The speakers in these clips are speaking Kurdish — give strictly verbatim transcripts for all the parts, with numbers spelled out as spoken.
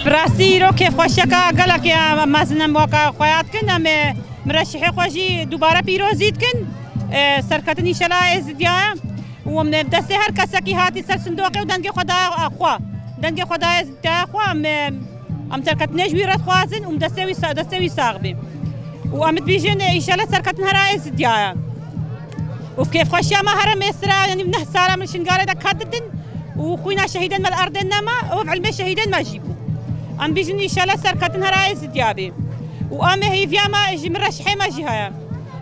Bi rastî îro kêfxweşiyeke gelekê em mezin em weke xweya dikin. Em ê mireşihê xwe jî dubare pîrozî dikin. E, serketin înşela Êzidiya ye. Û em destê her kesekî hatî ser sindoqê û dengê xwe daye xwe. Dengê xwe daye Êzidiya xwe. Em, em serketinê ji wî re dixwazin û destê wî sa-, destê wî sax bê. Û em dibêjin, e, înşela serketin hera Êzidiya ye. Û kêfxweşiya me here mêsira, yanî neh sala min Şingalê de ket didin û xwîna şehîdên me li erdê nema, ew ev ilmê şehîdên me jî bû. Em bêjin înşela serketin hera Êzidiya bê. Û em ê hêviya me ji mireşihê me jî heye.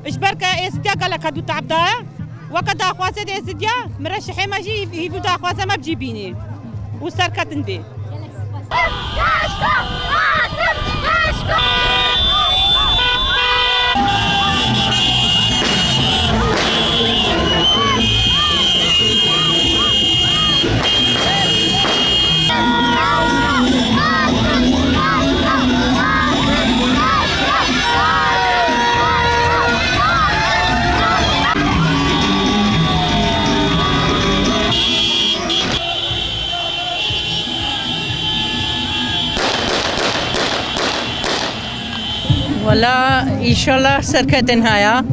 Ji ber ke Êzidiya gelek ket û teab daye, weke daxwazê de Êzidiya, mireşihê me jî hîv û daxwaza me bi cî bînî û serketin bê. Wela, înşallah serketin haya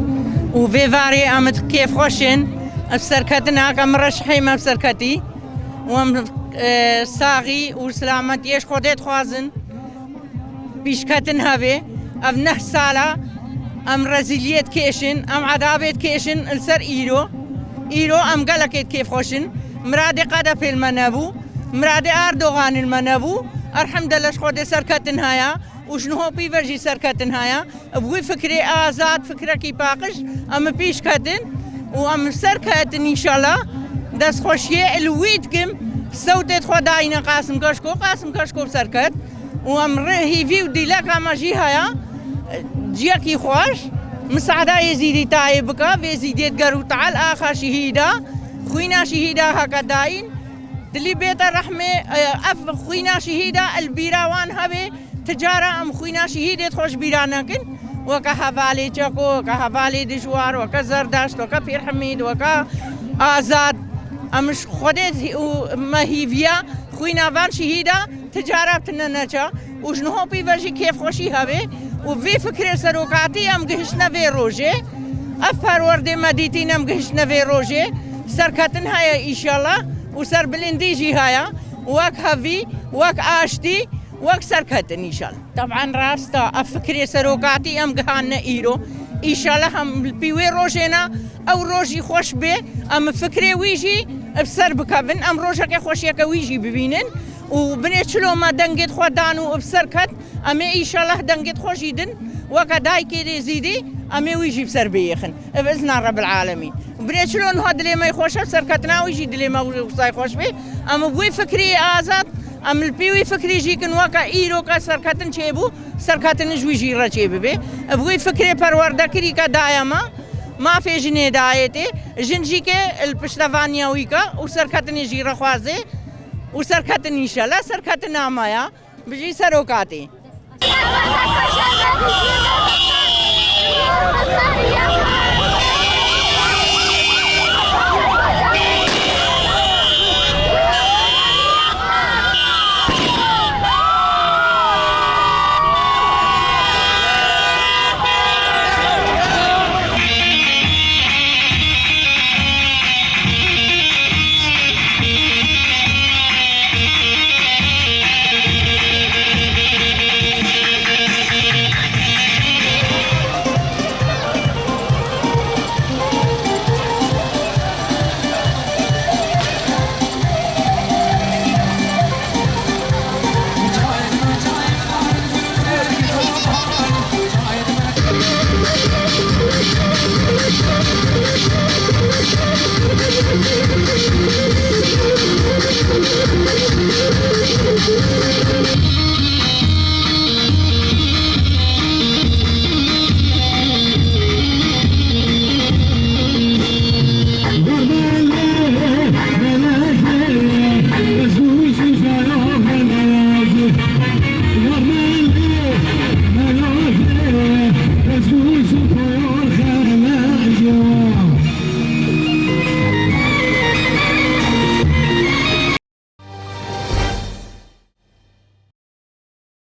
û vê varê em kêfxweş in. Ev serketina ke mireşihê me serketî û em, e, saxî û silametiyê ji Xwedê dixwazin. Pîşketin hebe, ev neh sala em rezîliyê dikêşin, em edabê dikêşin li ser îro. Îro em gelekê kêfxweş in. Miradê Qedefê li me nebû, miradê Erdogan li me nebû. Elhemdulillah ji Xwedê serketin haya û ji niho pî ve jî serketin haya. Bi wî fikrê azad, fikrekî paqij, em pîş ketin û em ser ketin înşallah. Destxweşiyê li wî dikim. Sewtê xwe dayîne Qasim Keşko, Qasim Keşko ser ket. Û em rê hîvî û dîleka me jî haya, ciyekî xweş, misada Êzîdî tayê bike, vê Êzîdiyê diger û teal axa şehîda, xwîna şehîda heke dayîn, dilî bête rehmê, ev xwîna şehîda el bîra wan hebe. Ti cara em xwîna şehîdê xwe ji bîra nekin. Weke hevalê Çeko, weke hevalê Dijwar, weke Zerdaşt, weke Pîr Hemîd, weke Azad. Em ji Xwedê û me hîviya xwîna van şehîda ti cara tine neça. Û ji niho pî ve jî kêfxweşî hebe. Û vê fikrê serokatî em gihiştine vê rojê. Ev perwerdê me dîtîn em gihiştine vê rojê. Serketin heye înşallah. Û serbilindî jî heye. Wek hevî, wek aştî. Wek serketin înşallah. Teban rast e, ev fikrê serokatî em gihanine îro. Înşallah em li pî wê rojê ne, ew rojî xweş bê, em fikrê wî jî bi ser bikevin, em rojeke xweşiyeke wî jî bibînin û binê çilo me dengê xwe dan û bi ser ket, em ê înşallah dengê xwe jî din, weke dayikê dê zîdî, em ê wî jî bi ser biyêxin. Bi izna Rebbil Alemîn. Binê çilo niha dilê me xweş e, serketina wî jî dilê me wisa xweş bê. Em bi wî fikrî azad, em li pî wî fikrî jî kin weke îro ke serketin çêbû, serketin ji wî jî re çêbibe. Bi wî fikrê perwerdekirî ke daye me, mafê jinê dayê tê, jin jî ke li piştevaniya wî ke û serketinê jî re xwazê û serketin înşallah, serketina me ya. Bijî serokatî.